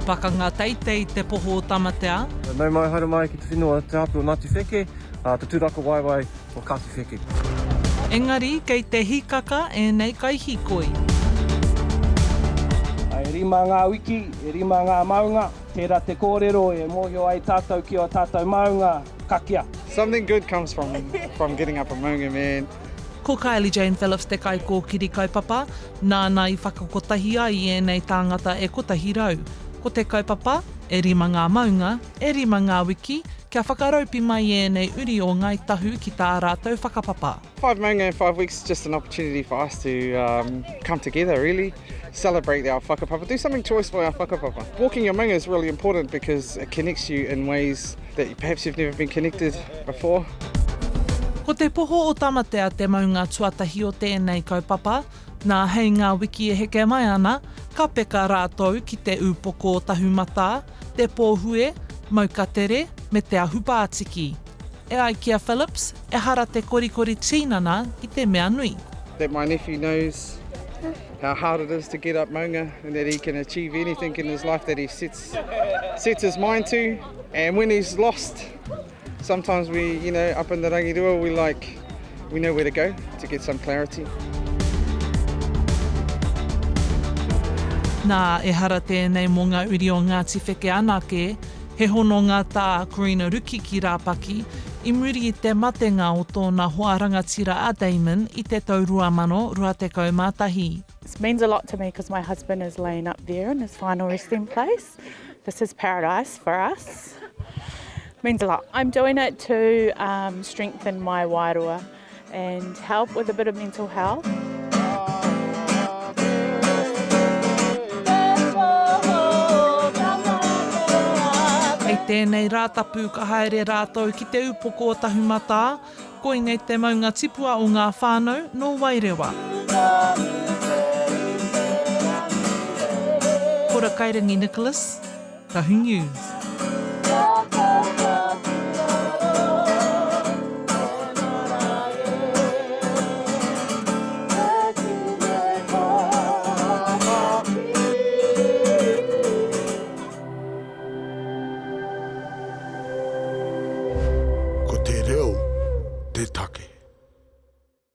pakanga teitei te poho o Tamatea. Nau mai haere mai ki te whenua te hapu o Ngāti Wheke, te tūraka waewae o Kāti Wheke. Engari kei te hikaka ēnei kaihīkoi. E rima ngā wiki, e rima ngā maunga, tērā te kōrero e mōhio ai tātou ki ō tātou maunga, kakia. Something good comes from from getting up a maunga man. Ko Kylie Jane Phillips te kaikōkiri kaupapa, nāna i whakakotahi ai i ēnei tāngata e 100. Ko te kaupapa, e rima ngā maunga, e rima ngā wiki, kia whakaraupi mai ēnei uri o Ngāi Tahu ki tā rātou whakapapa. Five maunga in five weeks is just an opportunity for us to um, come together really, celebrate our whakapapa, do something choice for our whakapapa. Walking your maunga is really important because it connects you in ways that perhaps you've never been connected before. Ko Te Poho o Tamatea te maunga tuatahi o tēnei kaupapa, nā hei ngā wiki e heke mai ana, ka peka rātou ki Te Ūpoko o Tahumatā, Te Pōhue, Maukatere me Te Ahupātiki. E ai ki a Phillips, ehara te korikori tīnana i te mea nui. That my nephew knows how hard it is to get up maunga and that he can achieve anything in his life that he sets, sets his mind to. And when he's lost, sometimes we, you know, up in the Rangirua, we like, we know where to go to get some clarity. Nā, ehara tēnei mō ngā uri o Ngāti Wheke anake, He hononga tā Corina Ruki ki Rāpaki i muri i te matenga o tōna hoa rangatira a Damon i te tau 2021. This means a lot to me because my husband is laying up there in his final resting place. This is paradise for us. Means a lot. I'm doing it to um, strengthen my wairua and help with a bit of mental health. Hei tēnei Rātapu ka haere rātou ki Te Upoko o Tahumatā, koinei te maunga tipua o ngā whānau nō Wairewa. Kora Kairangi Nicholas, Tahu News.